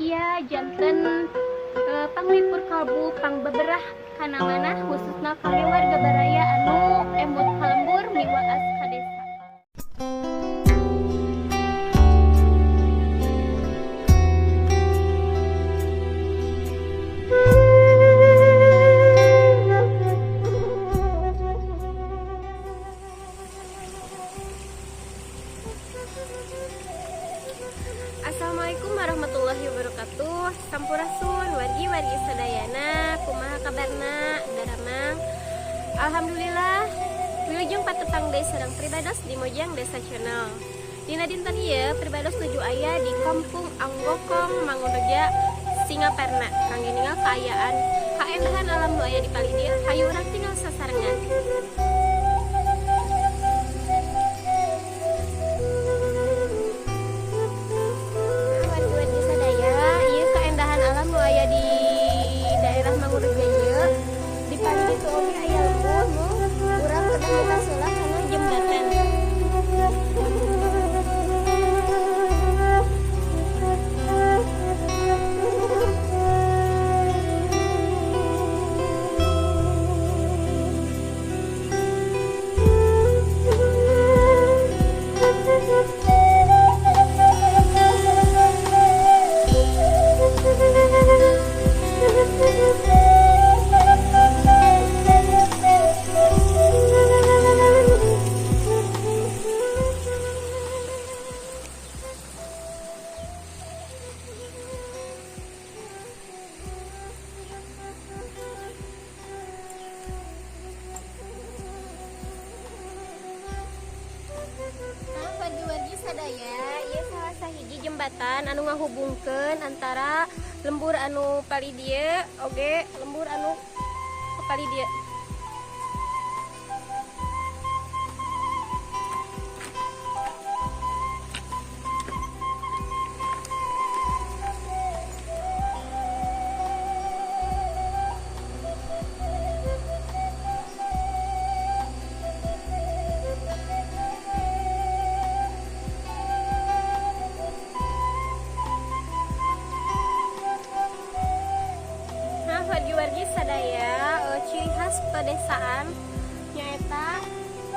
Kia janten panglipur kalbu pangbeberah kana manah khususna kangge warga baraya anu emut ka lembur miwaas ka desa. Assalamualaikum warahmatullahi wabarakatuh. Sampurasun wargi-wargi sadayana, kumaha kabarna daramang? Alhamdulillah, wilujeng patepang deui sareng pribados di Mojang Desa Channel. Dina dinten ieu pribados nuju aya di Kampung Anggokong, Mangunreja, Singaparna. Kangge ningal kaayaan kaendahan alam nu aya di palih dieu, hayu urang tingal sasarengan. Sadaya, ieu salah sahiji jembatan anu ngahubungkeun antara lembur anu palih dieu oge lembur anu palih dieu. Wargi-wargi sadaya, ciri khas pedesaan nyaeta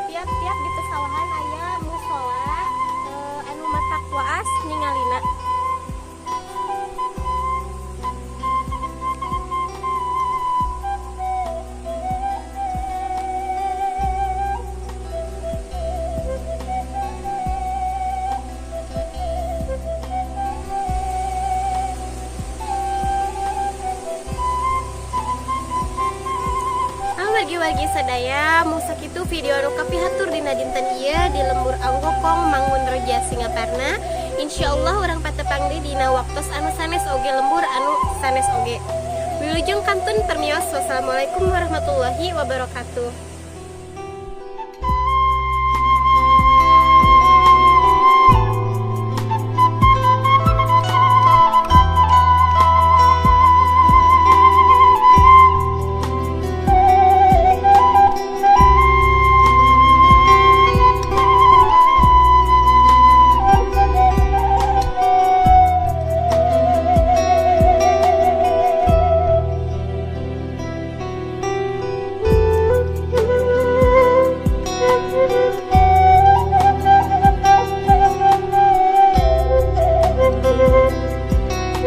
tiap-tiap di pesawahan aya musola anu matak waas ningalina. Wargi-wargi sadaya, mung sakitu video anu kapihatur dina dinten ieu di Lembur Anggokong, Mangunreja, Singaparna. Insyaallah urang patepang deui dina waktos anu sanes oge lembur anu sanes oge. Wilujeng kantun permios. Wassalamualaikum warahmatullahi wabarakatuh.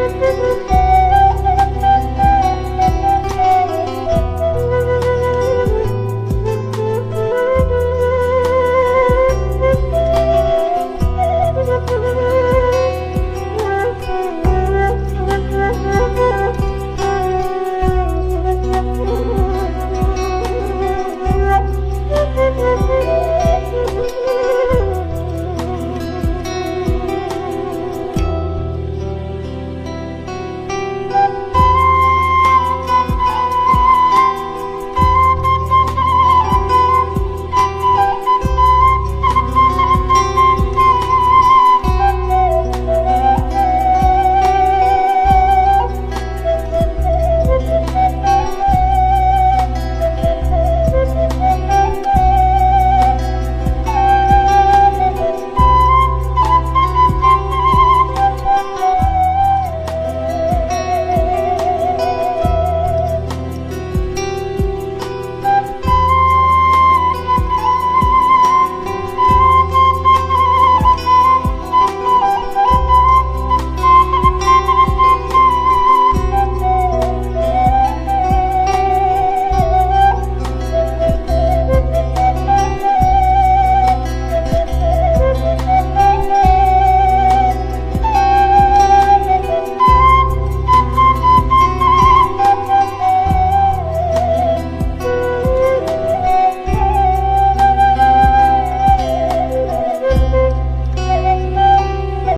Thank you.